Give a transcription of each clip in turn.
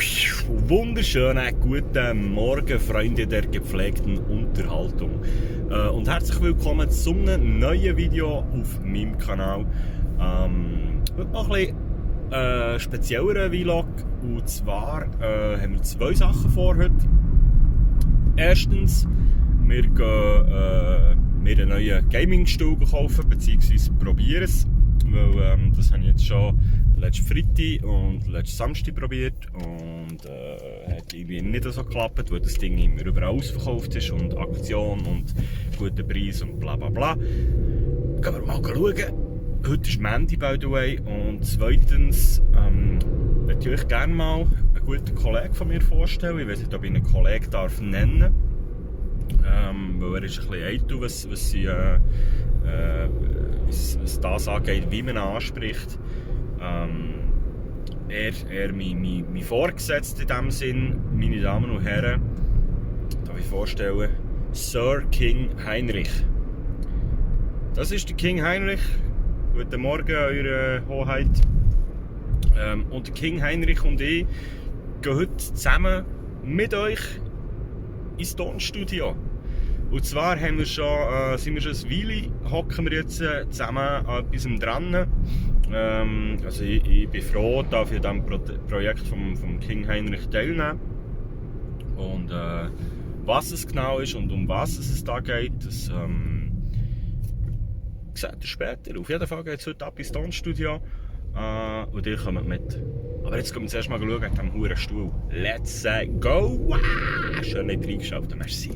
Wunderschönen guten Morgen, Freunde der gepflegten Unterhaltung. Und herzlich willkommen zu einem neuen Video auf meinem Kanal. Heute noch ein bisschen speziellerer Vlog. Und zwar haben wir zwei Sachen vor heute. Erstens, wir gehen mir einen neuen Gaming-Stuhl kaufen, beziehungsweise probieren es. Weil das habe ich jetzt schon letzten Freitag und letzten Samstag probiert und hat irgendwie nicht so geklappt, weil das Ding immer überall ausverkauft ist und Aktion und guter Preis und bla bla bla. Gehen wir mal schauen. Heute ist Mandy, by the way. Und zweitens möchte ich euch gerne mal einen guten Kollegen von mir vorstellen. Ich weiß nicht, ob ich einen Kollegen darf nennen, weil er ist ein bisschen eitel, was das angeht, wie man ihn anspricht. Mein Vorgesetzter in diesem Sinn, meine Damen und Herren, darf ich vorstellen, Sir King Heinrich. Das ist der King Heinrich. Guten Morgen, Eure Hoheit. Und der King Heinrich und ich gehen heute zusammen mit euch ins Tonstudio. Und zwar haben wir schon, sind wir schon ein Weile, hocken wir jetzt zusammen an etwas dran. Also ich bin froh, dass ich an diesem Projekt vom King Heinrich teilnehmen. Und was es genau ist und um was es da geht, das seht ihr später. Auf jeden Fall geht es heute ab ins Tonstudio und ihr kommt mit. Aber jetzt kommen wir zuerst mal schauen an diesem huren Stuhl. Let's go! Wow! Schön nicht reingeschaut, merci.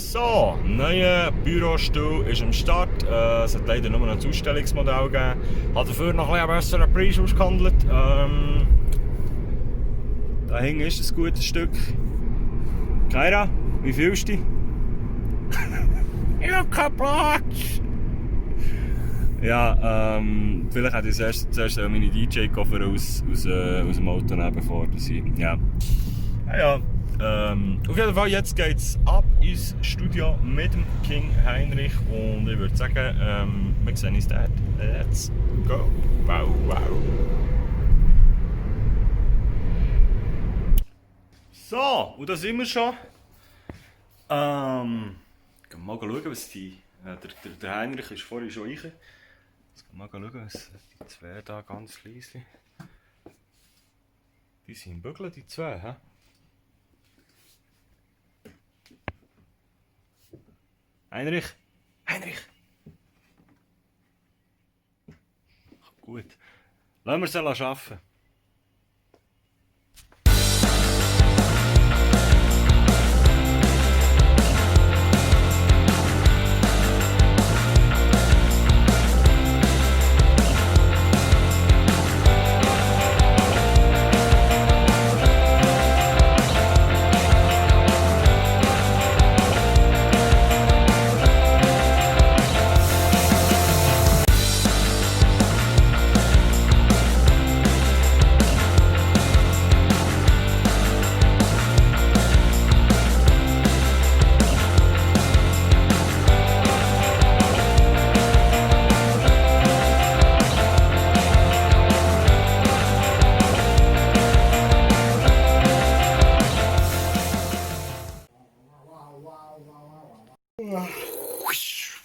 So, neuer Bürostuhl ist am Start. Es hat leider nur noch ein Ausstellungsmodell gegeben. Hat dafür noch ein besseren Preis ausgehandelt. Da hinten ist ein gutes Stück. Kaira, wie fühlst du dich? Ich habe keinen Platz! Ja, vielleicht hätte ich zuerst meine DJ-Koffer aus dem Auto nehmen, bevor ich... Ja. Auf jeden Fall, jetzt geht es ab ins Studio mit dem King Heinrich und ich würde sagen, wir sehen uns dort. Let's go! Wow, wow! So, und da sind wir schon. Gehen wir mal schauen, was die... Der Heinrich ist vorhin schon rein. Jetzt gehen wir mal schauen, was die zwei da ganz leise... Die sind im Bügeln, die zwei, hä? Heinrich! Heinrich! Gut. Lassen wir sie arbeiten.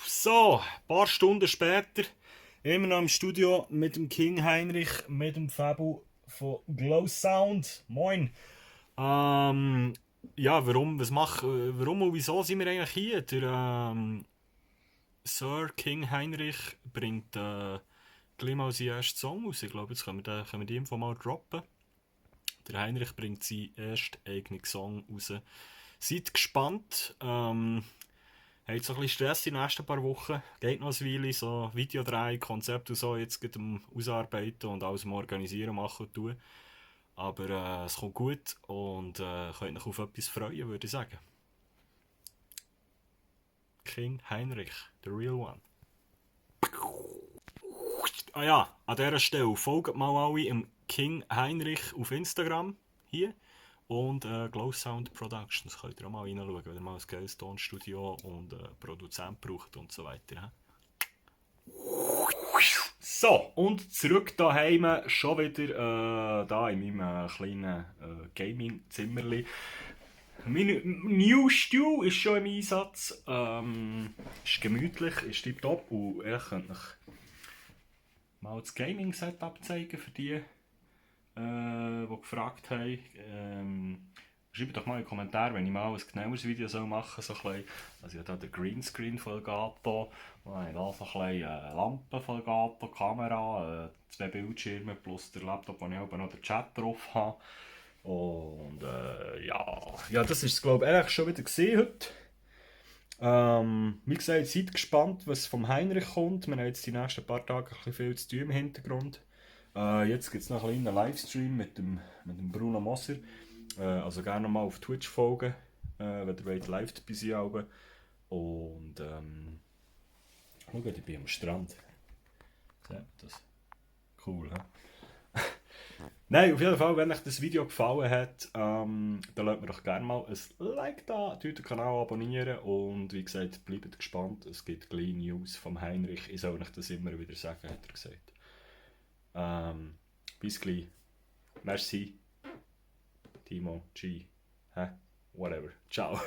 So, ein paar Stunden später, immer noch im Studio mit dem King Heinrich, mit dem Fabu von Glow Sound. Moin! Ja, warum und wieso sind wir eigentlich hier? Der Sir King Heinrich bringt gleich mal seinen ersten Song raus. Ich glaube, jetzt können wir die Info mal droppen. Der Heinrich bringt seinen ersten eigenen Song raus. Seid gespannt. Habt so ein bisschen Stress in den nächsten paar Wochen. Geht noch ein Weile, so Videodreh, Konzept und so, jetzt geht am Ausarbeiten und alles am Organisieren, machen und tun. Aber es kommt gut und könnt euch auf etwas freuen, würde ich sagen. King Heinrich, the real one. Ah ja, an dieser Stelle folgt mal alle im King Heinrich auf Instagram hier und Glow Sound Productions. Könnt ihr auch mal reinschauen, wenn ihr mal ein geiles Tonstudio und Produzent braucht und so weiter. So, und zurück daheim, schon wieder da in meinem kleinen Gaming-Zimmerli. Mein New Stew ist schon im Einsatz. Ist gemütlich, ist tipptopp und ich könnte euch mal das Gaming-Setup zeigen für die, die gefragt haben. Schreibt doch mal in die Kommentare, wenn ich mal ein genaueres Video machen soll. So ein bisschen. Also ich habe hier den Greenscreen von Elgato, dann habe ich hier so ein bisschen Lampen von Elgato, Kamera, 2 Bildschirme plus der Laptop, wo ich auch noch den Chat drauf habe. Und ja, das ist es glaube ich eigentlich schon wieder gesehen heute. Wie gesagt, seid gespannt, was vom Heinrich kommt. Wir haben jetzt die nächsten paar Tage ein bisschen viel zu tun im Hintergrund. Jetzt gibt es noch einen kleinen Livestream mit dem Bruno Moser. Also gerne mal auf Twitch folgen, wenn ihr wollt, live dabei sein. Und schaut, ich bin am Strand. Seht das? Cool, hä? Nein, auf jeden Fall, wenn euch das Video gefallen hat, dann lasst mir doch gerne mal ein Like da, den Kanal abonnieren und wie gesagt, bleibt gespannt, es gibt gleich News vom Heinrich, ich soll euch das immer wieder sagen, hat er gesagt. Bis gleich. Merci. Timo, G, whatever. Ciao.